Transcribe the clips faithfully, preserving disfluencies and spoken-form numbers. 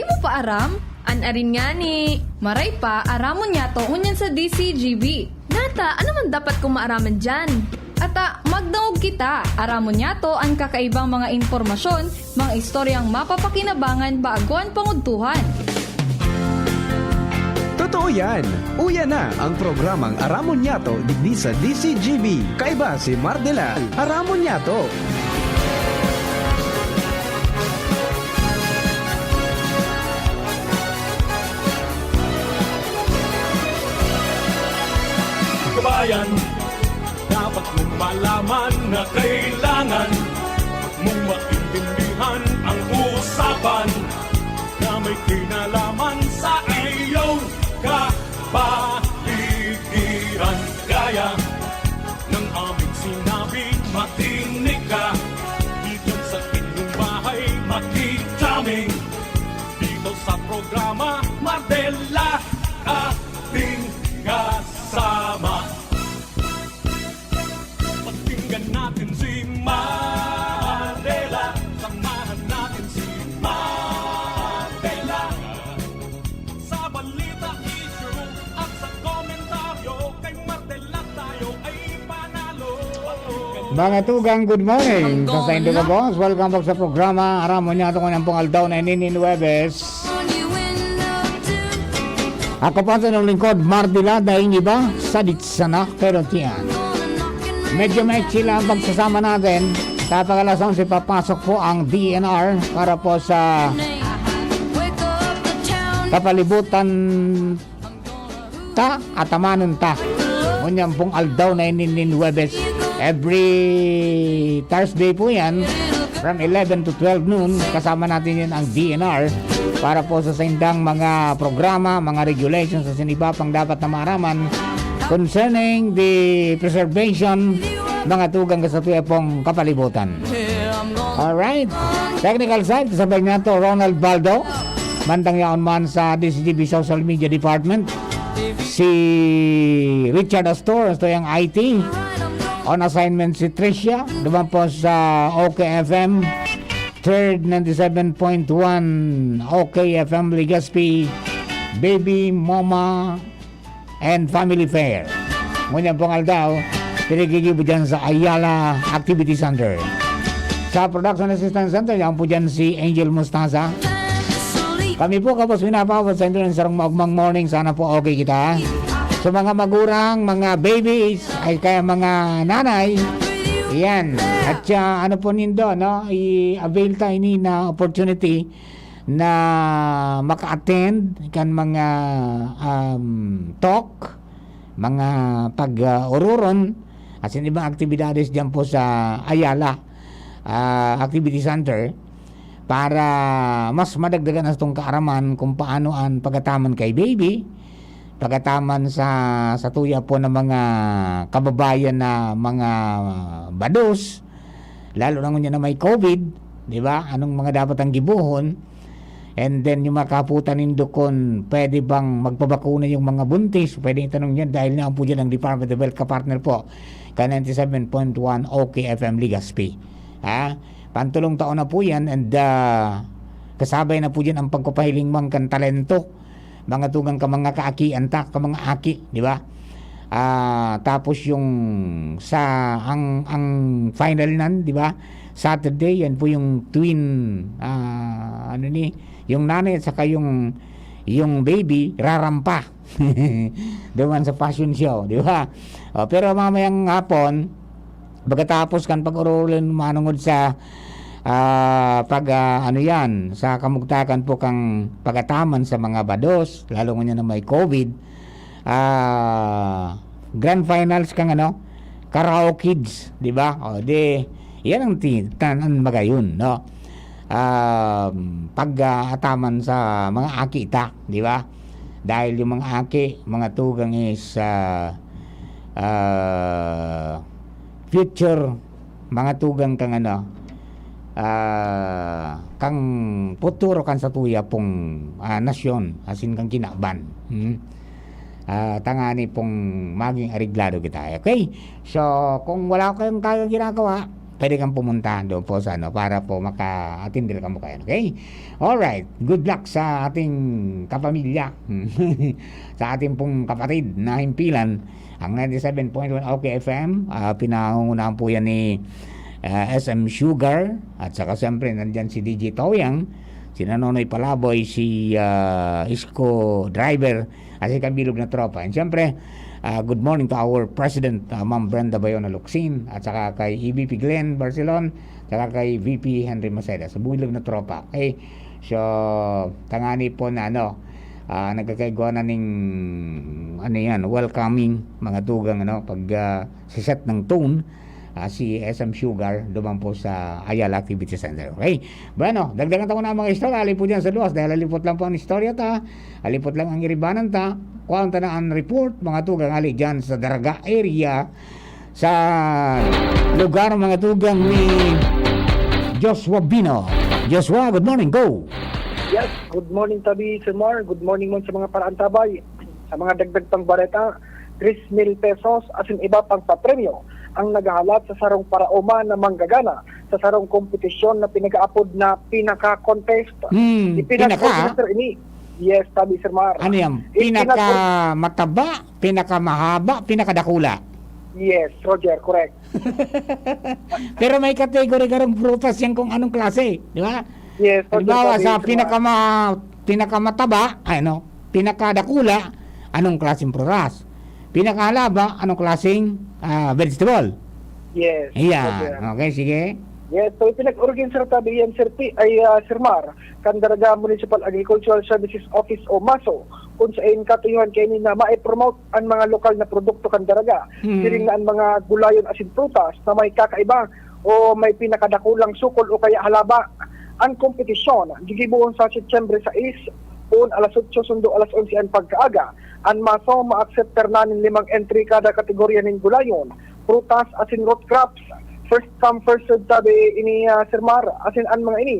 Di mo pa aram? An arin ngani. Maray pa, aramon niyato ngunyan sa D C G B. Nata, ano man dapat kong maaraman diyan? Ata, magdangog kita. Aramon niyato an kakaibang mga impormasyon, mga istoryang mapapakinabangan bago an pangudtuhan. Totoo yan! Uya na ang programang Aramon Niyato digdi sa D C G B. Kaiba si Mardela. Aramon Niyato! Kabayan, dapat mong malaman na kailangan mong maintindihan ang usapan na may kinalaman sa iyong kapaligiran. Gaya ng aming sinabi, makinig ka. Dito sa inyong bahay, makijamming. Dito sa programa, Mardela, ating kasama. Pakinggan natin si Mardela. Samahan natin si Mardela. Sa balita, issue, at sa komentaryo, kay Mardela tayo ay panalo. Mga tugang, good morning. Sa saindo ka, boss. Welcome back sa programa. Aram mo niya, ito ko ng pong aldaw na ininin Webes. Ako pa sa inyong lingkod, Mardila, daing iba, sadit sana, pero tiyan. Medyo maiksi lang ang pagsasama natin. Kapag alas onse, papasok po ang D N R para po sa kapalibutan ta, atamanon ta. Ngunyan pong aldaw na ini nin Huwebes. Every Thursday po yan, from eleven to twelve noon, kasama natin yan ang D N R para po sa saindang mga programa, mga regulations, sa iba pang dapat na maaraman concerning the preservation, mga tugang kasatuya pong kapalibutan. Alright. Technical side, kasabay niya to, Ronald Baldo. Mantang yaon man sa D C G B Social Media Department. Si Richard Astor, ito yung I T. On assignment si Tricia, duman po sa O K F M, Third ninety-seven point one O K F M Legazpi, Baby Mama and Family Fair. Ngunyan pong aldaw, pinagigibo dyan sa Ayala Activity Center. Sa Production Assistance Center, yan po dyan si Angel Mostaza. Kami po, kapos pinapawad sa inyo ng sarong maugmang morning. Sana po okay kita. Sa mga magurang, mga babies, ay kaya mga nanay, yan. At siya, ano po nindo, no? I-avail ta ini na opportunity na maka-attend kan mga, um, talk, mga pag-, ah, ururon, at sa ibang aktibidades dyan po sa Ayala, ah, Activity Center para mas madagdagan ang atong kaaraman kung paano ang pagataman kay baby, pagataman sa, sa tuya po ng mga kababayan na mga bados, lalo na ngunyan na may COVID, di ba? Anong mga dapat ang gibohon? And then, yung mga kaputan nindo, kung pwede bang magpabakuna yung mga buntis, pwede itanong yan dahil na po dyan ang Department of Health, kapartner po, ka ninety-seven point one O K F M Legazpi. Ha? Pantulong taon na po yan, and, ah, kasabay na po dyan ang pagpapahiling man kan talento. Mga tugang ka mga kaakian ta, ka mga aki, di ba? Ah, tapos yung sa, ang, ang final nan, di ba? Saturday, yan po yung twin, ah, ano ni, yung nanay at saka yung, yung baby, rarampa. Duman sa fashion show, di ba? Oh, pero mamayang hapon, pagkatapos kan pag-urulin manungod sa, ah, pag, ah, ano yan, sa kamugtakan po kang pagataman sa mga bados, lalo ngunyan na may COVID, ah, grand finals kang ano, Karaoke Kids, di ba? O, di, yan ang ti-, tan-, ang magayon, no? Um, pag, ah, ataman sa mga aki ta, di ba? Dahil yung mga aki, mga tugang is, ah, ah, future, mga tugang kang ano, ah, kang futuro kan satuya pong, ah, nasyon, asin kang kinaban. Hmm? Ah, tangani pong maging areglado kita. Okay? So, kung wala kayong kaya ginagawa, pwede kang pumunta doon po sa ano, para po maka-attend din kamo kayo, okay? Alright, good luck sa ating kapamilya, sa ating pong kapatid na himpilan, ang ninety-seven point one O K F M, ah, pinangungunahan po yan ni, ah, S M Sugar, at saka siyempre nandyan si D J Toyang, si Nanonoy Palaboy, si, ah, Isko Driver, at si Kabilog na Tropa. And siyempre, ah, good morning to our President, ah, Ma'am Brenda Bayona Locsin, at saka kay E V P Glenn Barcelon, saka kay V P Henry Maceda, sa Bilog na Tropa. Okay? So, tangani po na ano, ah, nagkakaigwa na ning, ano yan, welcoming, mga tugang, ano, pag, ah, siset ng tone, ah, si S M Sugar, duman po sa Ayala Activity Center. Okay? Bueno, dagdagan ta ko na ang mga istorya. Ali po dyan sa luwas, dahil halipot lang po ang istorya ta, halipot lang ang iribanan ta, kuhaan ta na ang report, mga tugang, ali dyan sa Daraga area, sa lugar, mga tugang, ni Joshua Bino. Joshua, good morning, go! Yes, good morning, Tabi, Sir Mar. Good morning man sa mga paraantabay. Sa mga dagdag pang bareta, tres mil pesos asin iba pang papremyo ang naghahalat sa sarong paraoma na manggagana sa sarong kompetisyon na pinag-aapod na Pinaka Contest. Hmm, Pinaka? Pinag-organizer ini. Yes, Tabi, Sir Mar. Ano yan? Ipinag- Pinakamataba, pinakamahaba, pinakadakula? Yes, Roger, correct. Pero may category karong prutas yan kung anong klase, di ba? Yes, Roger, Halimbawa, Tabi, sa Sir Mar. pinakama-, pinakamataba, ay, ano, pinakadakula, anong klaseng prutas? Pinakahalaba, anong klaseng, ah, vegetable? Yes, Ayan. Roger. Okay, sige. Yes, so ipinag-organizer, Tabi, yan, Sir P, ay, ah, Sir Mar, kan Daraga Municipal Agricultural Services Office o maso, kung sain katuyuhan kaini na ma-promote an mga lokal na produkto kan Daraga, Hmm. siring na an mga gulayon asin prutas na may kakaiba o may pinakadakulang sukol o kaya halaba. An kompetisyon, gigibohon sa Setyembre sais, poon alas otso sundo alas onse an pagkaaga. An maso, ma-acceptar na nin limang entry kada kategorya nin gulayon, prutas asin root crops. First come, first serve, Tabi, ini, ah, Sir Mar, asin an mga ini,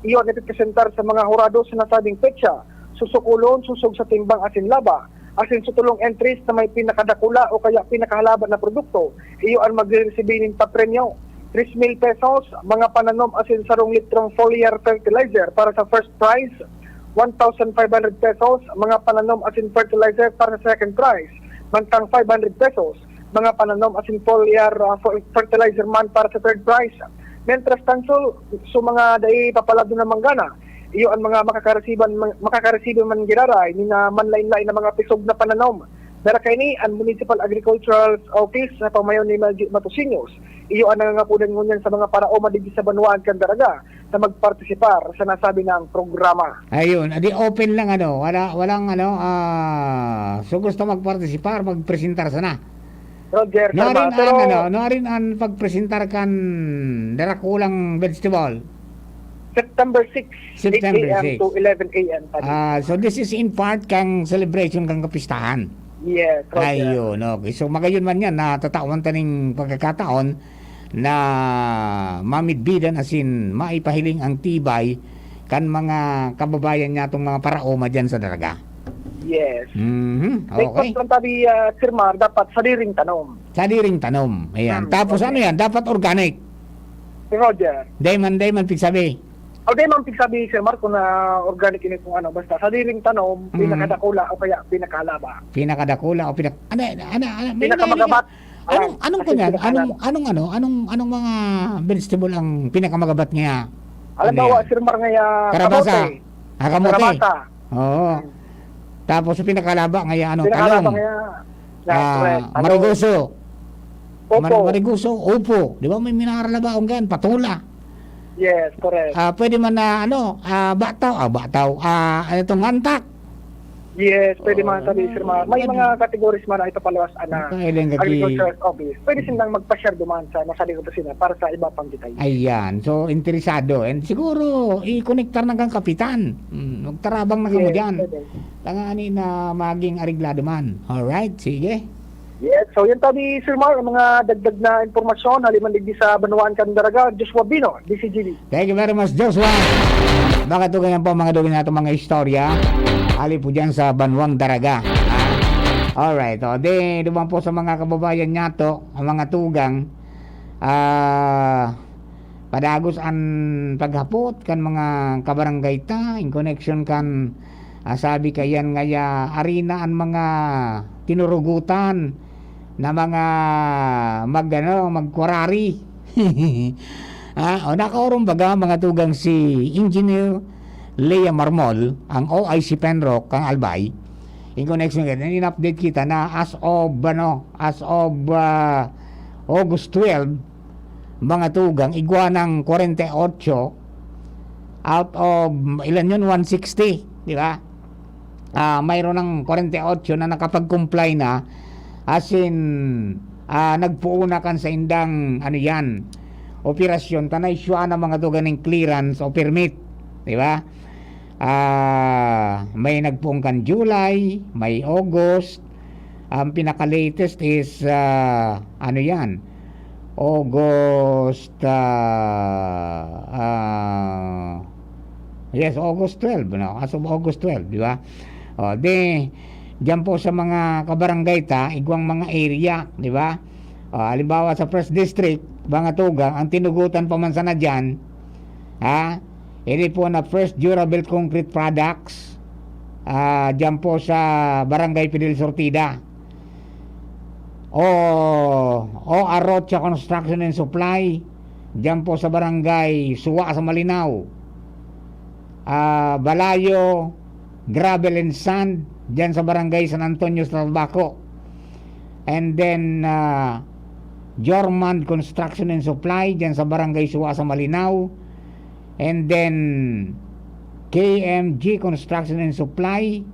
iyo an ipipresentar sa mga hurado sa nasabing petsa. Susukolon, sosog sa timbang asin laba, asin sa tolong entries na may pinakadakula o kaya pinakahalaba na produkto, iyo an magre-resibi nin papremyo. Tres mil pesos, mga pananom asin sarong litrong foliar fertilizer para sa first prize. One thousand five hundred pesos, mga pananom asin fertilizer para sa second prize. Mantang five hundred pesos, mga pananom asin foliar, ah, fer-, fertilizer man para sa third prize. Mientras tanto, sa mga dai papalado na manggana, iyo an mga makakaresiban, makakaresibi man giraray nin, ah, manlaen-laen na mga pisog na pananom. Dara kaini, an Municipal Agricultural Office sa pamayon ni Melji Matosiños, iyo an nangangapodan ngunyan sa mga paraoma digdi sa banwaan kan Daraga na magpartisipar sa nasabi nang programa. Ayun, adi open lang, ano, wala, walang, ano, ah, so gusto magpartisipar, magpresentar sana. Roger, Sir Mar, Nuarin an, pero ano, nuarin an pagpresentar kan Darakulang Vegetable? September six, September eight A M six. To eleven A M, Tabi. Ah, so this is in part kang celebration kang kapistahan. Yes, Roger. Ayun, okay. So, magayon man yan, natatawan ta ning pagkakataon na mamidbidan asin maipahiling ang tibay kan mga kababayan niyatong mga paraoma diyan sa Daraga. Yes. Mhm, okay. Request lang, Tabi, ah, Sir Mar, dapat sadiring tanom. Sadiring tanom. Ayan. Hmm, Tapos okay. Ano yan? Dapat organic. Sir Roger. Dai man, dai man pigsabi. O, dai man pigsabi, Sir Mar, kung na organic ini kung ano. Basta, sadiring tanom, Mm. pinakadakula o kaya pinakahalaba. Pinakadakula o pinak-, ano, ano, ano, may Pinakamagabat. Anong, Ayan. anong Kasi kanyan? pinakahalaba. Anong, anong ano? Anong, anong mga vegetable ang pinakamagabat ngaya? Halimbawa, Ano yan? Sir Mar, ngaya Karabasa. kamote. Ah, kamote. Karabasa. Oo. Hmm. Tapos sa pinakahalaba ngaya, ano, Pinakahalaba talong. ngaya, yan, Ah, correct. Talong. marigoso. Opo. Mar-, marigoso, opo. Di ba may minaralabaon ganyan? Patola. Yes, correct. Ah, pwede man na, ano, ah, bataw, ah, bataw, ah, ano itong antak? Yes, pwede Oo, man sabi, ano, Sir Mar. May ano? mga categories man na ipapaluwas, ana, Kailan ka agricultural ki- office. Pwede silang magpa-share duman sa nasabing opisina para sa iba pang detalye. Ayan. So, interesado. And siguro, i-connectar na kang kapitan. Hmm, magtarabang na kamo Yes, dyan. pwede. Tangani na maging areglado man. Alright, sige. Yes, so yan tabi, Sir Mar, ang mga dagdag na impormasyon, hali man digdi sa Banwaan kan Daraga, Joshua Bino, D C G B. Thank you very much, Joshua. Baka to ganyan po, mga dugay nato mga istorya. Ali po dyan sa Banwang Daraga. Ah, alright, o, di, duman po sa mga kababayan niyato, ang mga tugang, ah, padagos an paghapot kan mga kabarangay ta in connection kan, ah, sabi kaiyan ngaya ari na an mga tinurugutan na mga mag-ano, magkurari. Ah, o nakaorong baga mga tugang si Engineer Lea Marmol, ang O I C Penroc, kang Albay. In connection kaiyan, in-update kita na as of, ano, as of, ah, August twelve, mga tugang, igwa ng kwarenta y ocho out of, ilan yun? One sixty, di ba? Ah, mayroon ng kwarenta y ocho na nakapag-comply na, as in, ah, nagpuon na kan saindang, ano yan, operasyon, ta na-issue na mga tugang ning clearance o permit, di ba? Ah, may nagpoon kan July, may August. Ang pinaka-latest is, ah, ano yan, August, ah, ah, yes, August twelve, no? As of August twelve, di ba? O, di, diyan po sa mga kabarangay ta, igwang mga area, di ba? O, halimbawa sa First District, mga tugang, ang tinugutan pa man sana diyan, ha? Ini po na First Durable Concrete Products, ah, diyan po sa Barangay Fidel Sortida. O, O Arrocha Construction and Supply, diyan po sa Barangay Suwa sa Malinao. Ah, Balayo Gravel and Sand, diyan sa Barangay San Antonio sa Tabaco. And then, ah, Jorman Construction and Supply, diyan sa Barangay Suwa sa Malinao. And then, K M G Construction and Supply,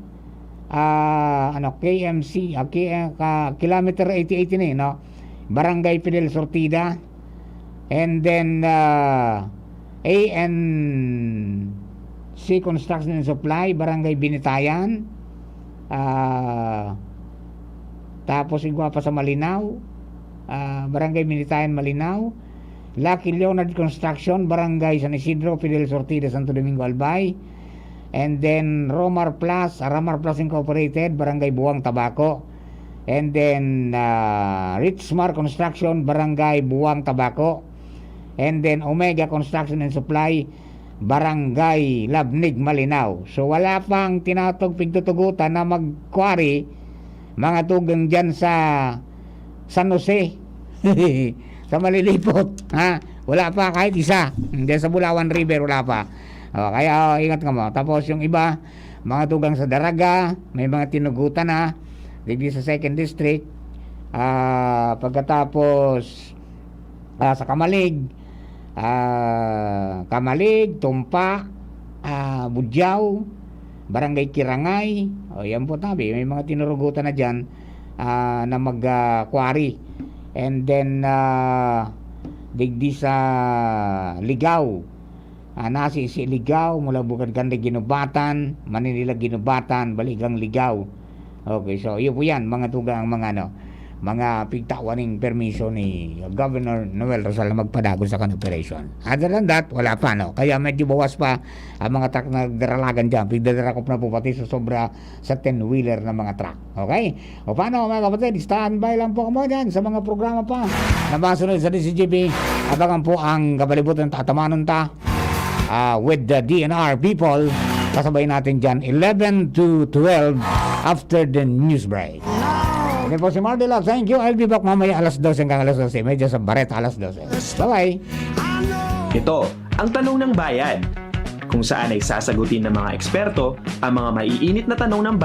ah, ano, K M C, ah, K-, ka-, Kilometer eighty-eight ini, no? Barangay Fidel Sortida. And then, ah, A N C Construction and Supply, Barangay Binitayan. Ah, tapos igwa pa sa Malinao, ah, Barangay Binitayan, Malinao. Lucky Leonard Construction, Barangay San Isidro, Fidel Sortida, Santo Domingo, Albay. And then Romar Plus, Ramar Plus Incorporated, Barangay Buwang, Tabaco. And then, ah, Richmar Construction, Barangay Buwang, Tabaco. And then Omega Construction and Supply, Barangay Labnig, Malinao. So, wala pang tinatog pigtutugutan na mag-quarry, mga tugang dyan sa San Jose. Sa Malilipot, ha? Wala pa kahit isa. Diyan sa Bulawan River, wala pa. O, kaya, o, ingat ka mo. Tapos yung iba, mga tugang sa Daraga, may mga tinugutan na. Digdi sa Second District. Ah, pagkatapos, ah, sa Camalig, ah, Camalig, Tumpa, ah, Budyao, Barangay Kirangay. O, yan po, tabi. May mga tinurugutan na dyan, ah, na mag, ah, quarry. And then, ah, digdi sa Ligao, ah, Nasisi, Ligao, mula Bukidnon, Ginubatan, Manila, Ginubatan, Baligang, Ligao. Okay, so, yun po yan, mga tugang, mga ano, mga pigtawan ning permiso ni Governor Noel Rosal na magpadagos sa kan operation. Other than that, wala pa, no? Kaya medyo bawas pa ang mga truck na nagdaralagan dyan. Pigdadarakop na po pati sa sobra sa ten-wheeler na mga truck. Okay? O paano, mga kapatid? Standby lang po kamo dyan sa mga programa pa na masunod sa D Z G B. Abangan po ang kabalibutan, tatamanon ta, ah, with the D N R people. Kasabay natin dyan, eleven to twelve after the news break. Ini po si Mardy Locke. Thank you. I'll be back mamaya alas dose hanggang alas dose y media sa Bareta alas dose. Bye-bye. Ito ang Tanong ng Bayan, kung saan ay sasagutin ng mga eksperto ang mga maiinit na tanong ng bayan.